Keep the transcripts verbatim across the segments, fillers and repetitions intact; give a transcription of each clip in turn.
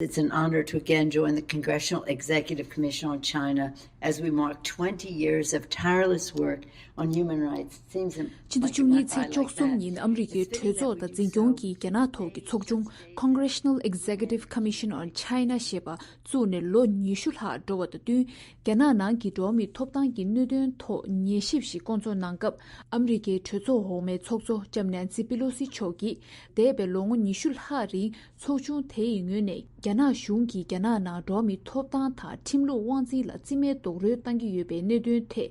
It's an honor to again join the Congressional Executive Commission on China as we mark twenty years of tireless work on human rights. Seems ཕྱི་ཟླ་བཅུ་གཉིས་ཚེས་བཅུ་གསུམ་ཉིན་ཨ་མི་རི་ཀའི་གྲོས་ཚོགས་དང་འཛིན་སྐྱོང་གིས་རྒྱ་ནག་ཐོག་གི་ཚོགས་ཆུང་Congressional Executive Commission on China ཞེས་པ་བཙུགས་ནས་ལོ་ཉི་ཤུ་ལྷག་འགྲོ་བ་དང་བསྟུན། རྒྱ་ནག་ནང་གི་འགྲོ་བ་མིའི་ཐོབ་ཐང་གི་གནད་དོན་ཐོག་ཉན་ཞིབ་ཞིག་བསྐོང་ཚོགས་གནང་སྐབས། ཨ་མི་རི་ཀའི་གྲོས་ཚོགས་འོག་མའི་ཚོགས་གཙོ་ལྕམ་ནན་སི་པི་ལོ་སི་མཆོག་གིས། འདས་པའི་ལོ་ངོ་ཉི་ཤུ་ལྷག་རིང་ཚོགས་ཆུང་དེ་ཡི་ངོས་ནས་རྒྱ་ནག་གཞུང་གིས་རྒྱ་ནག་ནང་འགྲོ་བ་མིའི་ཐོབ་ཐང་དང་ཁྲིམས་ལུགས་དབང་འཛིན་ལ་རྩིས་མེད་རྡོག་རོལ་བཏང་གི་ཡོད་པའི་གནད་དོན་ཐད།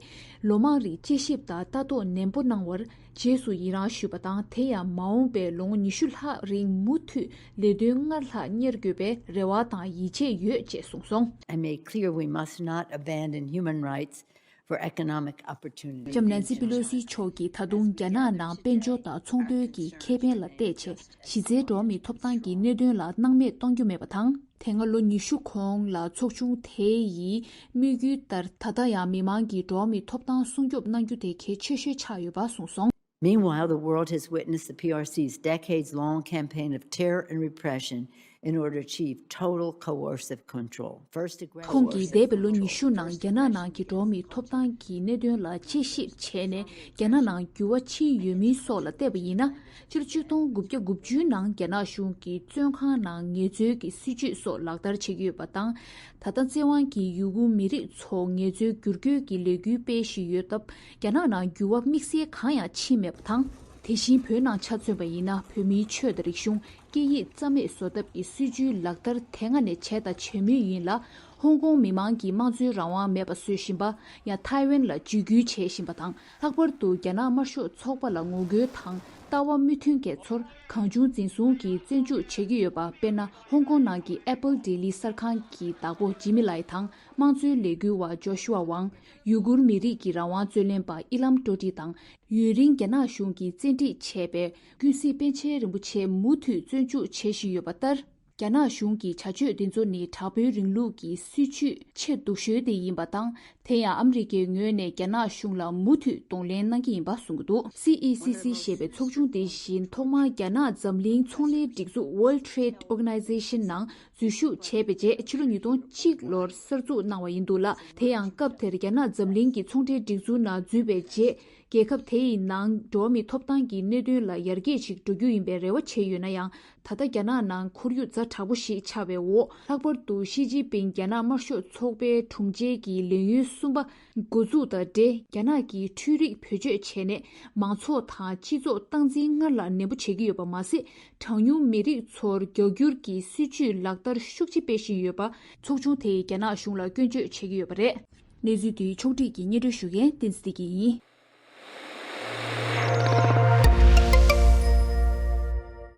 ལོ་མང་རིང་དཔྱད་ཞིབ་དང་ལྟ་རྟོག་ནན་པོ་གནང་བར། རྗེས་སུ་ཡི་རང་ཞུས་པ་དང་། དེ་ཡང་མ་འོངས་པའི་ལོ་ངོ་ཉི་ཤུ་ལྷག་རིང་མུ་མཐུད་ལས་དོན་སྔར་ལྷག་གཉེར་དགོས་པའི་རེ་བ་དང་ཡིད་ཆེས་ཡོད་ཅེས་གསུངས་སོང་། I made clear we must not abandon human rights for economic opportunity. ལྕམ་ནན་སི་པི་ལོ་སི་མཆོག་གིས་ད་དུང་རྒྱ་ནག་ནང་དཔལ་འབྱོར་དང་ཚོང་དོན་གྱི་ཁེ་ཕན་ལ་བལྟས་བྱས། གཞི་རྩའི་འགྲོ་བ་མིའི་ཐོབ་ཐང་གི་གནད་དོན་ལ་སྣང་མེད་གཏོང་རྒྱུ་མེད་པ་དང་། དེ་སྔ་ལོ་ཉི་ཤུ་གོང་ལ་ཚོགས་ཆུང་དེ་ཡིས་དམིགས་ཡུལ་ལྟར། ད་ལྟ་ཡང་མི་མང་གི་འགྲོ་བ་མིའི་ཐོབ་ཐང་སྲུང་སྐྱོབ་གནང་རྒྱུ་དེ་གལ་ཆེ་ཤོས་ཆགས་ཡོད་པ་གསུངས་སོང་། Meanwhile, the world has witnessed the P R C's decades long campaign of terror and repression in order to achieve total coercive control. First, aggressive ཁོང་གིས་འདས་པའི་ལོ་ཉི་ཤུ་ནང་རྒྱ་ནག་ནང་གི་འགྲོ་བ་མིའི་ཐོབ་ཐང་གི་གནད་དོན་ལ་དཔྱད་ཞིབ་བྱས་ནས། རྒྱ་ནག་ནང་འགྱུར་བ་ཕྱིན་ཡོད་མིན་སོགས་ལ་བལྟས་པ་ཡིན་ན། ཕྱི་ལོ་ཆིག་སྟོང་དགུ་བརྒྱ་དགུ་བཅུའི་ནང་རྒྱ་ནག་གཞུང་གིས་བཙོན་ཁང་ནང་ངལ་རྩོལ་གྱི་སྲིད་བྱུས་སོགས་ལག་བསྟར་བྱེད་ཀྱི་ཡོད་པ་དང་། ད་ལྟ་བཙན་དབང་གིས་ཡུ་གུར་མི་རིགས་ཚོ་ངལ་རྩོལ་བསྒྱུར་བཀོད་ཀྱི་ལས་འགུལ་སྤེལ་བཞིན་ཡོད་སྟབས། རྒྱ་ནག་ནང་འགྱུར་བ་དམིགས་བསལ་གང་ཡང་ཕྱིན་མེད་པ་དང་། དེ་བཞིན་བོད་ནང་ཆ་མཚོན་པ་ཡིན་ན། བོད་མིའི་ཆོས་དང་རིག་གཞུང་། སྐད་ཡིག་རྩ་མེད་བཟོ་ཐབས་ཀྱི་སྲིད་བྱུས་ལག་བསྟར་དེ་སྔ་ནས་བྱས་དང་བྱེད་མུས་ཡིན་ལ། ཧོང་ཀོང་མི་མང་གིས་དམངས་གཙོའི་རང་དབང་མེད་པ་བཟོ་བཞིན་པ། ཡང་ཐའེ་ཝན་ལ་འཇིགས་སྐུལ་བྱེད་བཞིན་པ་དང་། ལྷག་པར་དུ་རྒྱ་ནག་དམར་ཤོག་ཚོགས་པ་ལ་ངོ་རྒོལ་དང་ལྟ་བ་མི་མཐུན་མཁན་ཚོར་གང་བྱུང་འཛིན་བཟུང་གིས་བཙོན་འཇུག་བྱེད་ཀྱི་ཡོད་པ། དཔེར་ན། ཧོང་ཀོང་ནང་གི་ཨེ་པལ་ལྡི་ལི་གསར་ཁང་གི་བདག་པོ་ཇི་མི་ལའི་དང་། དམངས་གཙོའི་ལས་འགུལ་བ་ཇོ་ཤུ་ཝ་ཝང་། ཡུ་གུར་མི་རིགས་ཀྱི་རང་དབང་རྩོད་ལེན་པ་ཨི་ལམ་ཀྲོ་ཏི་དང་། ཡུན་རིང་རྒྱ་ནག་གཞུང་གིས་བཙན་ཁྲིད་བྱས་པའི་ཀུན་གཟིགས་པཎ་ཆེན་རིན་པོ་ཆེ་མུ་མཐུད་བཙོན་འཇུག་བྱེད་བཞིན་ཡོད་པ་ལྟར། རྒྱ་ནག་གཞུང་གི་བྱ་སྤྱོད་འདི་ཚོ་ནི་དྲག་པོའི་རིང་ལུགས་ཀྱི་སྲིད་བྱུས་ཆེས་སྡུག་ཤོས་དེ་ཡིན་པ་དང་། དེ་ཡང་ཨ་མི་རི་ཀའི་ངོས་ནས་རྒྱ་ནག་གཞུང་ལ་མུ་མཐུད་གདོང་ལེན་གནང་གི་ཡིན་པ་གསུངས་ཀྱི་འདུག། སི་ཨི་སི་སི་ཞེས་པའི་ཚོགས་ཆུང་དེ་བཞིན་ཐོག་མར་རྒྱ་ནག་འཛམ་གླིང་ཚོང་ལས་སྒྲིག་འཛུགས་World Trade Organization ནང་འཛུལ་ཞུགས་བྱས་པའི་རྗེས། ཕྱི་ལོ་ཉིས་སྟོང་གཅིག་ལོར་གསར་འཛུགས་གནང་བ་ཡིན་འདུག་ལ། དེ་ཡང་སྐབས་དེར་རྒྱ་ནག་འཛམ་གླིང་གི་ཚོང་འབྲེལ་སྒྲིག་འཛུགས་ནང་འཛུལ་བའི་རྗེས། རྒྱལ་ཁབ་དེ་ཡི་ནང་འགྲོ་བ་མིའི་ཐོབ་ཐང་གི་གནད་དོན་ལ་ཡར་རྒྱས་ཤིག་འགྲོ་རྒྱུ་ཡིན་པའི་རེ་བ་བྱས་ཡོད་ན་ཡང་། ད་ལྟ་རྒྱ་ནག་ནང་ཁོར་ཡུག་ཛ་དྲག་པོ་ཞིག་ཆགས་པའི་འོག། ལྷག་པར་དུ་ཞི་ཅིན་ཕིང་རྒྱ་ནག་དམར་ཤོག་ཚོགས་པའི་དྲུང་ཆེ་གི་ལས་ཡུན་གསུམ་པ་འགོ་འཛུགས་དང་འབྲེལ། རྒྱ་ནག་གིས་འཕྲུལ་རིག་བེད་སྤྱོད་བྱས་ནས་མང་ཚོགས་དང་སྤྱི་ཚོགས་སྟངས་འཛིན་སྔར་ལས་ནན་པོ་བྱེད་ཀྱི་ཡོད་པ་མ་ཟད། གྲངས་ཉུང་མི་རིགས་ཚོར་རྒྱ་སྒྱུར་གྱི་སྲིད་བྱུས་ལག་བསྟར་ཤུགས་ཆེ་སྤེལ་བཞིན་ཡོད་པ། ཚོགས་ཆུང་དེས་རྒྱ་ནག་གཞུང་ལ་སྐྱོན་བརྗོད་བྱེད་ཀྱི་ཡོད་པ་རེད། གནས་ཚུལ་འདིའི་ཕྱོགས་སྒྲིག་གིས་སྙན་སྒྲོན་ཞུ་མཁན་བསྟན་འཛིན་བདེ་སྐྱིད་ཡིན།